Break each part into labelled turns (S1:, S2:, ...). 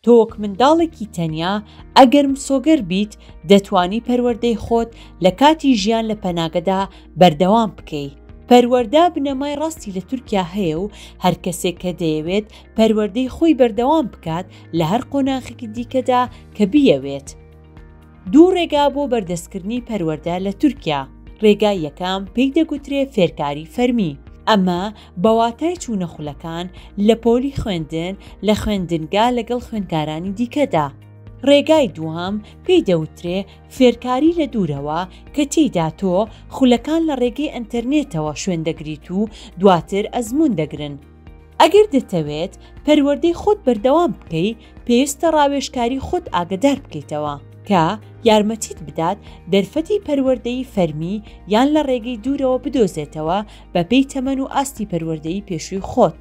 S1: تۆ وەک منداڵێکی تەنیا ئەگەر مسۆگەر بیت دەتوانی پەروەردەی خۆت لە کاتی ژیان لە پەناگەدا بەردەوام بکەی. پەروەردە بنەمای ڕاستی لە تورکیا هەیە و هەر کەسێک کە دەیەوێت پەروەردەی خۆی بەردەوام بکات لە هەر قۆناغێکی دیکەدا کە بیەوێت. دوو ڕێگا بۆ بەردەستکردنی پەروەردە لە تورکیا، ڕێگای یەکەم پێی دەگوترێ فێرکاری فەرمی، ئەمە بە واتای چوونە خولەکان لە پۆلی خوێندن لە خوێندنگا لەگەڵ خوێندکارانی دیکەدا. ڕێگای دووهەم پێی دەوترێ فێرکاری لە دوورەوە کە تێیدا تۆ خولەکان لە ڕێگەی ئەنتەرنێتەوە شوێن دەگریت و دواتر ئەزموون دەگرن. ئەگەر دەتەوێت پەروەردەی خۆت بەردەوام بکەی، پێویستە ڕاوێژکاری خۆت ئاگەدار بکەیتەوە کە یارمەتیت بدات دەرفەتی پەروەردەیی فەرمی یان لە ڕێگەی دوورەوە بدۆزێتەوە بەپێی تەمەن و ئاستی پەروەردەیی پێشووی خۆت.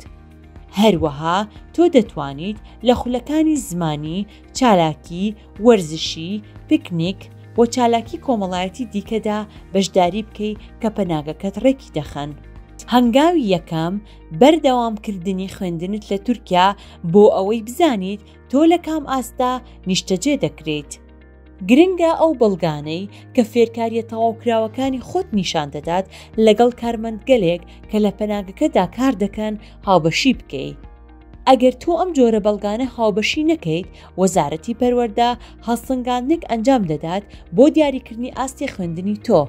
S1: هەروەها تۆ دەتوانیت لە خولەکانی زمانی، چالاکی وەرزشی، پکنیک، و چالاکی کۆمەڵایەتی دیکەدا بەشداری بکەی کە پەناگەکەت ڕێکی دەخەن. هەنگاوی یەکەم، بەردەوامکردنی خوێندنت لە تورکیا بۆ ئەوەی بزانیت تۆ لە کام ئاستدا نیشتەجێ دەکرێیت. گرنگە ئەو بەڵگانەی کە فێرکارییە تەواوکراوەکانی خۆت نیشان دەدات لەگەڵ کارمەندگەلێک کە لە پەناگەکەدا کار دەکەن هاوبەشی بکەی. ئەگەر تۆ ئەم جۆرە بەڵگانە هاوبەشی نەکەیت، وەزارەتی پەروەردە هەڵسەنگاندنێک ئەنجام دەدات بۆ دیاریکردنی ئاستی خوێندنی تۆ.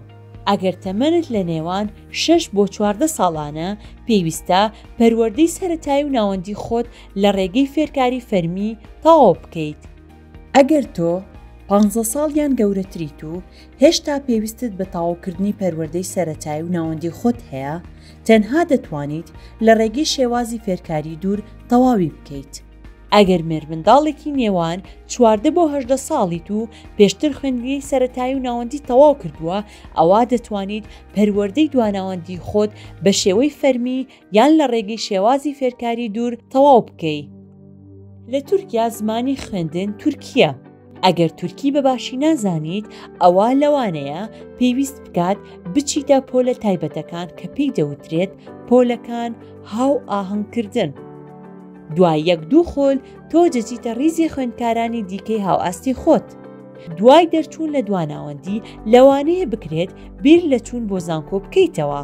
S1: ئەگەر تەمەنت لە نێوان شەش بۆ 14 ساڵانە، پێویستە پەروەردەی سەرەتایی و ناوەندی خۆت لە ڕێگەی فێرکاری فەرمی تەواو بکەیت. ئەگەر تۆ پانزە ساڵ یان گەورەتریت و هێشتا پێویستت بە تەواوکردنی پەروەردەی سەرەتایی و ناوەندی خۆت هەیە، تەنها دەتوانیت لە ڕێگەی شێوازی فێرکاری دوور تەواوی بکەیت. ئەگەر مێرمنداڵێکی نێوان 14 بۆ 18 ساڵیت و پێشتر خوێندنگەی سەرەتایی و ناوەندی تەواو کردووە، ئەوا دەتوانیت پەروەردەی دواناوەندی خۆت بە شێوەی فەرمی یان لە ڕێگەی شێوازی فێرکاری دوور تەواو بکەی. لە تورکیا زمانی خوێندن تورکییە. ئەگەر تورکی بە باشی نازانیت، ئەوا لەوانەیە پێویست بکات بچیتە پۆلە تایبەتەکان کە پێی دەوترێت پۆلەکان هاوئاهەنگکردن. دوای یەک دوو خول تۆ دەچیتە ڕیزی خوێندکارانی دیکەی هاوئاستی خۆت. دوای دەرچوون لە دواناوەندی لەوانەیە بکرێت بیر لە چوون بۆ زانکۆ بکەیتەوە.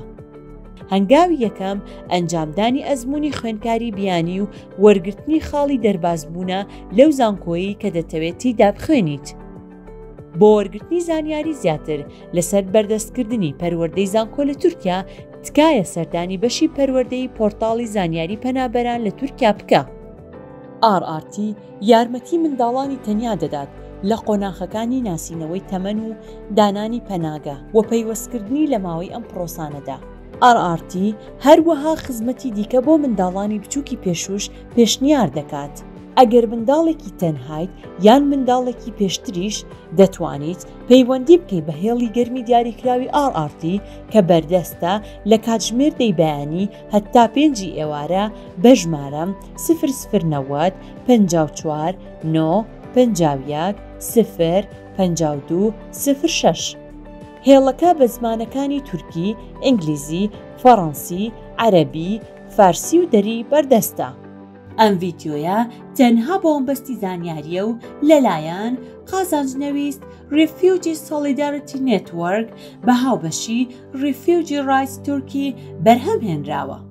S1: هەنگاوی یەکەم ئەنجامدانی ئەزموونی خوێندکاری بیانی و وەرگرتنی خاڵی دەربازبوونە لەو زانکۆیەی کە دەتەوێت تێیدا بخوێنیت. بۆ وەرگرتنی زانیاری زیاتر لەسەر بەردەستکردنی پەروەردەی زانکۆ لە تورکیا، تکایە سەردانی بەشی پەروەردەی پۆرتاڵی زانیاری پەنابەران لە تورکیا بکە. RRT یارمەتی منداڵانی تەنیا دەدات لە قۆناخەکانی ناسینەوەی تەمەن و دانانی پەناگە و پەیوەستکردنی لە ماوەی ئەم پرۆسانەدا. RRT هەروەها خزمەتی دیکە بۆ منداڵانی بچووکی پێشووش پێشنیار دەکات. ئەگەر منداڵێکی تەنهایت یان منداڵێکی پێشتریش، دەتوانیت پەیوەندی بکەیت بە هێڵی گەرمی دیاریکراوی RRT کە بەردەستە لە کاتژمێر دەی بەیانی هەتا پێنجی ئێوارە بە ژمارە، سفر سفر 90 54 9 51 سفر 52 سفر شەش. هێڵەکە بە زمانەکانی تورکی، ئینگلیزی، فەڕەنسی، عەرەبی، فارسی و دەری بەردەستە. ئەم ڤیدیۆیە تەنها بۆ مەبەستی زانیارییە و لەلایەن، قازانج نەویست، Refugee Solidarity Network، بە هاوبەشی Refugee Rights Turkey بەرهەم هێنراوە.